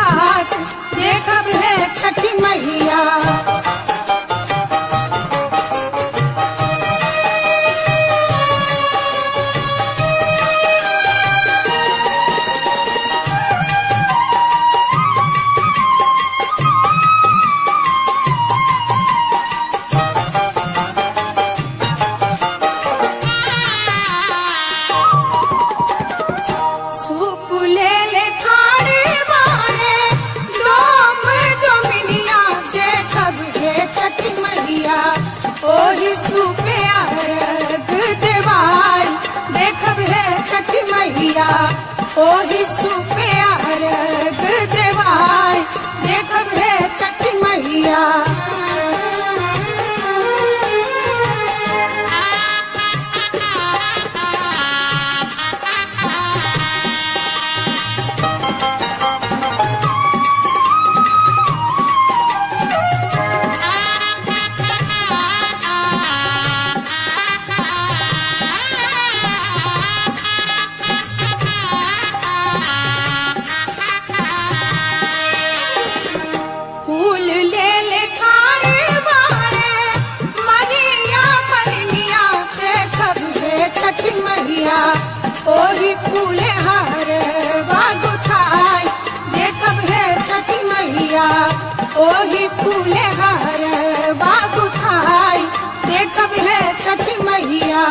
घाट देखब है छठी मैया। ओही सूपे अर्घ देवाई देखब है छठी मैया। ओही सूपे अर्घ देवाई देखब है छठी मैया। ओही फूले हार बागुठाई देखब है छठी मैया। ओही फूले हार बागुठाई देखब है छठी मैया।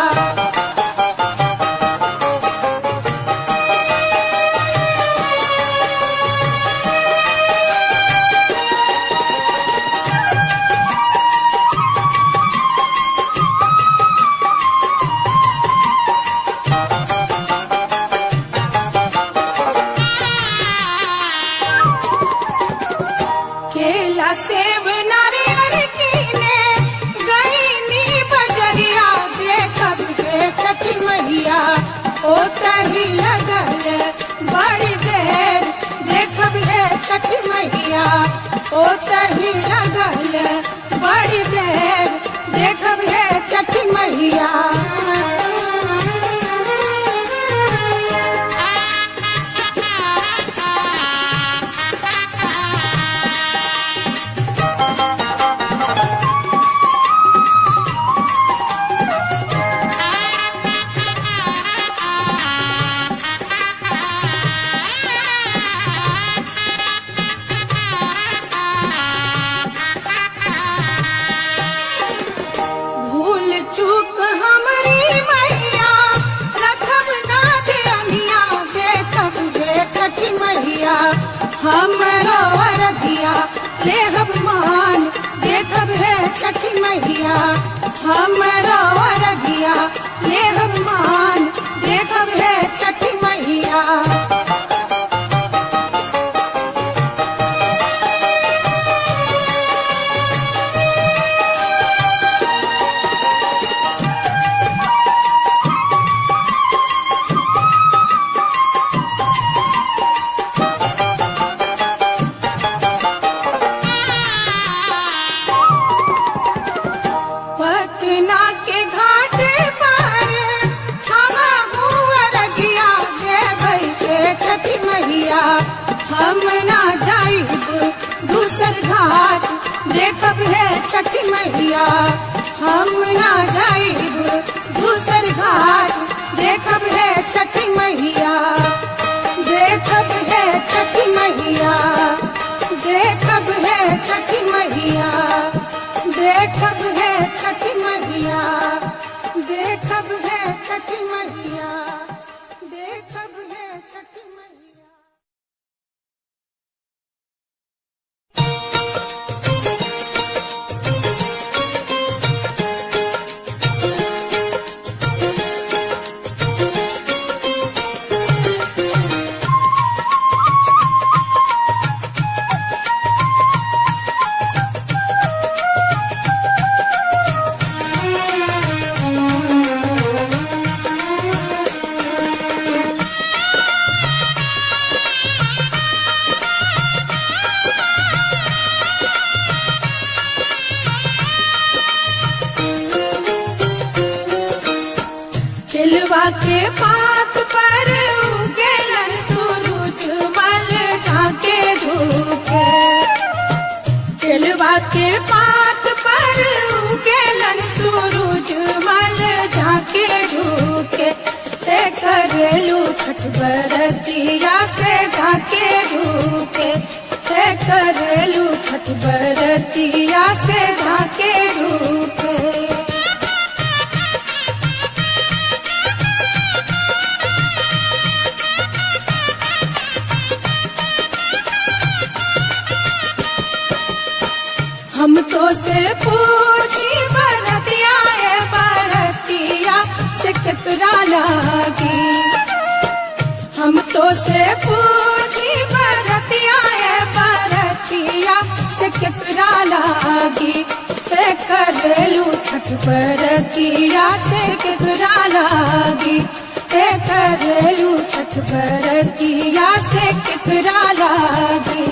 केला सेब नारियल कीने गईनी बजरिया देखब है छठी मैया। ओ तही लगल बड़ी देर देखब है छठी मैया। ओ तही लगल बड़ी देर देखब है छठी मैया। चूक हमारी मैया रखब ना दिया देखब है छठी मैया। हमरो अरगिया लेहब मान देखब है छठी मैया। हमरो अरगिया लेहब मान देखब है छठी मैया। पटना के घाट पर अरगिया देबै के छठी मैया। हम ना जाइब दूसर घाट देखब है छठी मैया। हम ना जाइब दूसर घाट देखब है छठी मैया। देखब है छठी मैया देखब है छठी मैया। देखब है छठी मैया देखब है छठी मैया देखब है छठी मैया। केलवा के पात पर उगेलन सूरज मल झाके झूल। के पात पर उगेलन सूरज मल झाके झुके, हे करेलू छठ बरतिया से झाके झुके, हे करेलू छठ बरतिया से झाके झुके। हम तो से पूछी बरतिया है बरतिया से केतरा लागी, हम तो से पूछी बरतिया है बरतिया से केतरा लागी, हे करेलू छठ बरतिया से केतरा लागी, हे करेलू छठ बरतिया से केतरा लागी।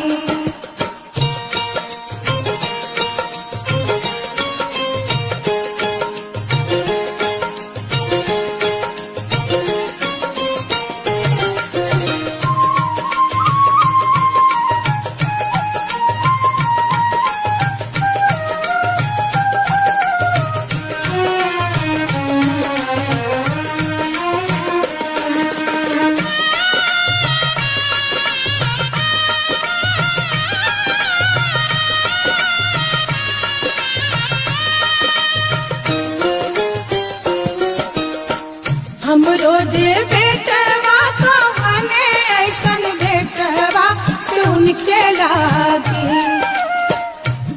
हम रोजे बेटवा को बने ऐसन बेटवा से उनके लागी,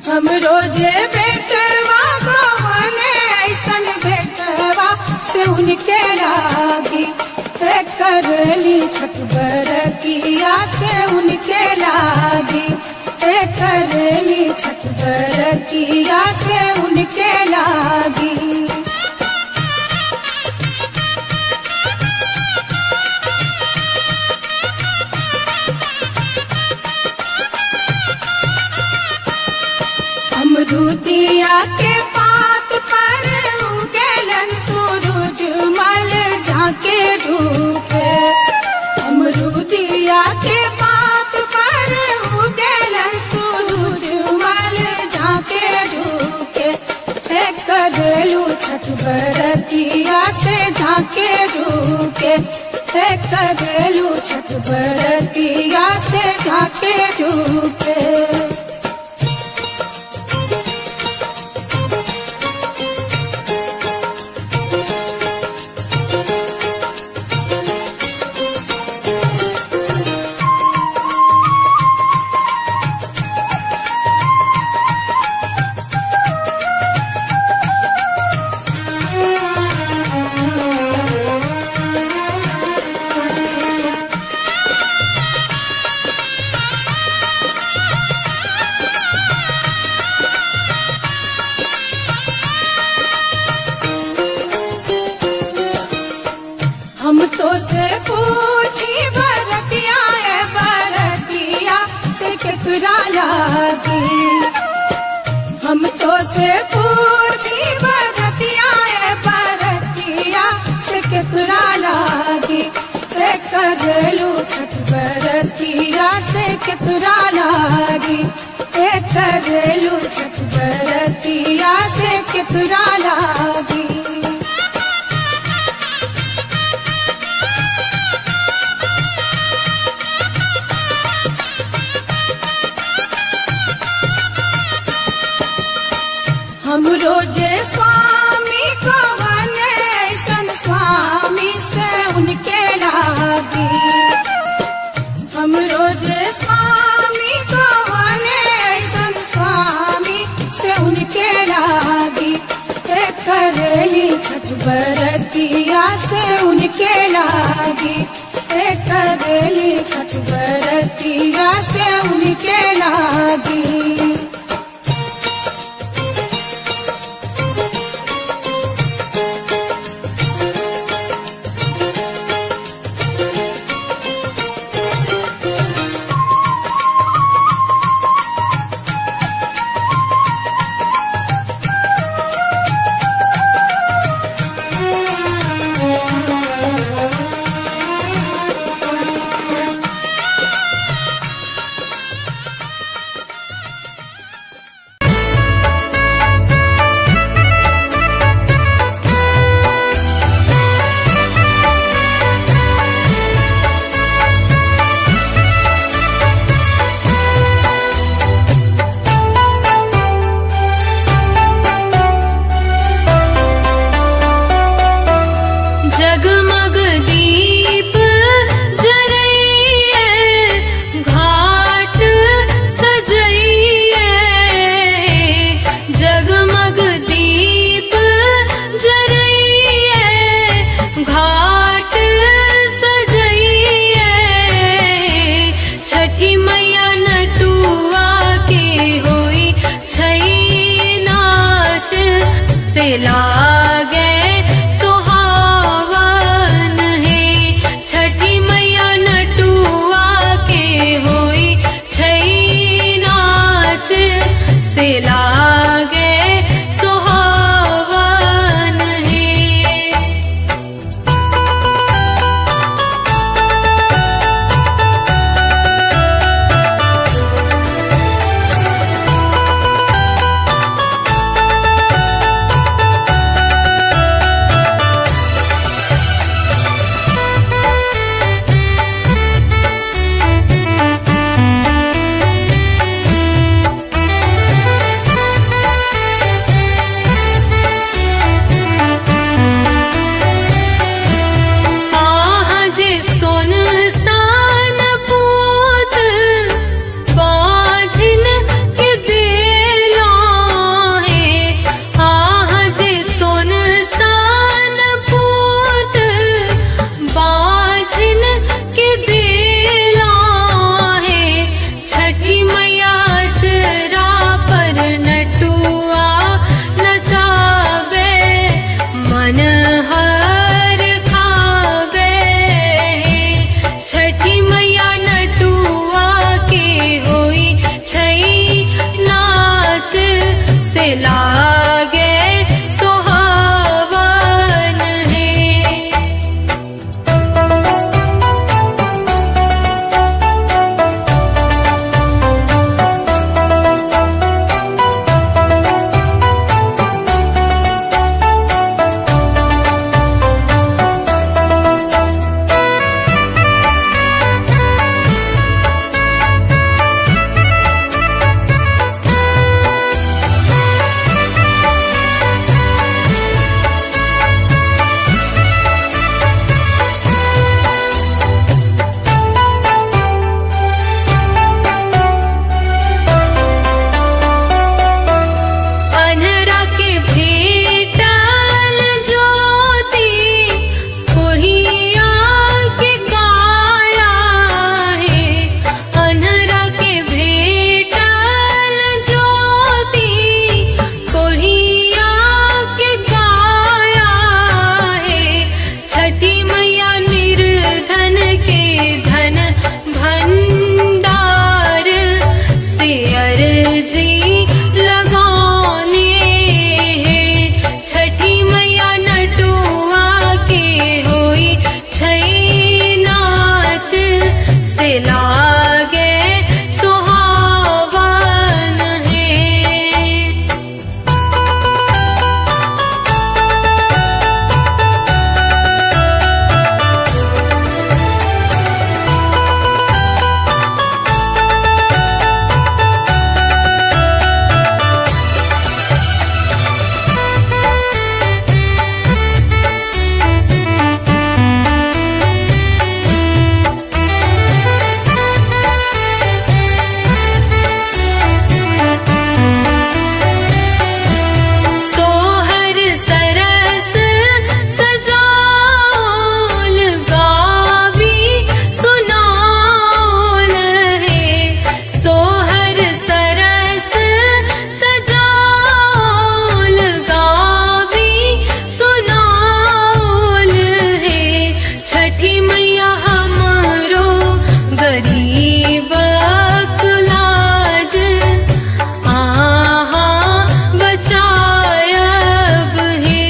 हम रोजे बेटवा को बने ऐसन बेटवा से उनके लागी, हे करली छठ बरतिया से उनके लागी, हे करली छठ बरतिया से उनके लागी। अमरूदिया के पात पर उगेलन सूरज मल झाके झुके, अमरूदिया के पात पर उगेलन सूरज मल झाके झुके, हे करेलू छठ बरतिया से झाके झुके, हे करेलू छठ बरतिया से झाके झुके। हम तो से पूछी बरतिया है बरतिया से केतरा लागी, हम तो से पूछी बरतिया है बरतिया से केतरा लागी, हे करेलू छठ बरतिया से केतरा लागी, हे करेलू छठ बरतिया से केतरा लागी। हम रोजे स्वामी को बने ऐसन स्वामी से उनके लागी, हम रोजे स्वामी को बने ऐसन स्वामी से उनके लागी, हे करेली छठ बरतिया से उनके लागी, हे करेली छठ बरतिया से उनके लागी। से लागे सुहावन है। छठी मैया नटुआ के होई छै नाच से लागे सुहावन है। आहा जे सोन सान पूत बाझिन के देला है। आहा जे सोन सान पूत बाझिन के देला है। छठी मैया चरा पर नटुआ नचावे मन हर खावे। छठी मैया नटुआ के होई छै नाच से लागे सुहावन है। अन्हरा के भेटल ज्योति कोढ़िया के काया है। अन्हरा के भेटल ज्योति कोढ़िया के काया है। छठी मैया निर्धन के धन भंडार से अर्जी लगाने है। छठी मैया नटुआ के होई छै नाच से लागे सुहावन है। सोहर सरस सजाओल गावी सुनाओल है। सोहर सरस सजाओल गावी सुनाओल है। छठी मैया हमरो गरीब लाज आहा बचायब हे।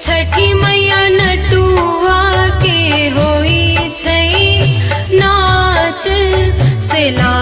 छठी मैया नटुआ के होई छै नाच से ला